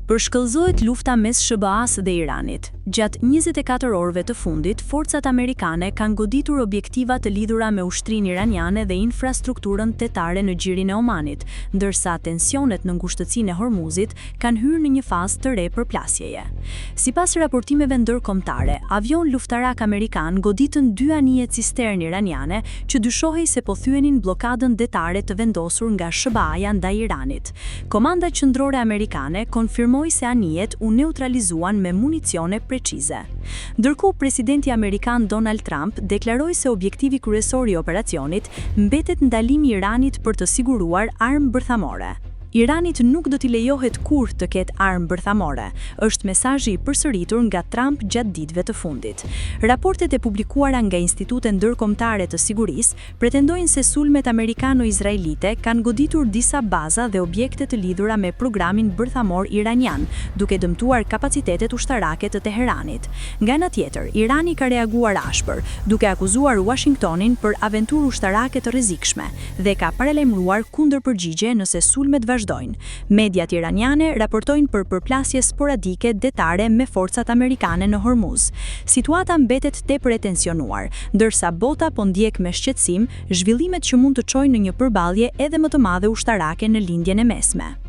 Përshkallëzohet lufta mes SHBA-së dhe Iranit. Gjatë 24 orëve të fundit, forcat amerikane kanë goditur objektiva të lidhura me ushtrinë iraniane dhe infrastrukturën detare në Gjirin e Omanit, ndërsa tensionet në ngushtësinë e Hormuzit kanë hyrë në një fazë të re përplasjeje. Sipas raportimeve ndërkombëtare, avionë luftarakë amerikanë goditën dy anije cisternë iraniane që dyshohej se po thyenin bllokadën detare të vendosur nga SHBA-ja ndaj Iranit. Komanda Qendrore Amerikane konfirmoi se anijet u neutralizuan me municione precize. Ndërkohë, presidenti amerikan Donald Trump deklaroi se objektivi kryesor i operacionit mbetet ndalimi i Iranit për të siguruar armë bërthamore. Iranit nuk do t'i lejohet kurrë të ketë armë bërthamore, është mesazhi i përsëritur nga Trump gjatë ditëve të fundit. Raportet e publikuara nga institute ndërkombëtare të sigurisë pretendojnë se sulmet amerikano-izraelite kanë goditur disa baza dhe objekte të lidhura me programin bërthamor iranian, duke dëmtuar kapacitetet ushtarake të Teheranit. Nga ana tjetër, Irani ka reaguar ashpër, duke akuzuar Uashingtonin për aventurë ushtarake të rrezikshme dhe ka paralajmëruar kundërpërgjigje nëse sulmet vazhdojnë. Mediat iraniane raportojnë për përplasje sporadike detare me forcat amerikane në Hormuz. Situata mbetet tepër e tensionuar, ndërsa bota po ndjek me shqetësim zhvillimet që mund të çojnë në një përballje edhe më të madhe ushtarake në Lindjen e Mesme.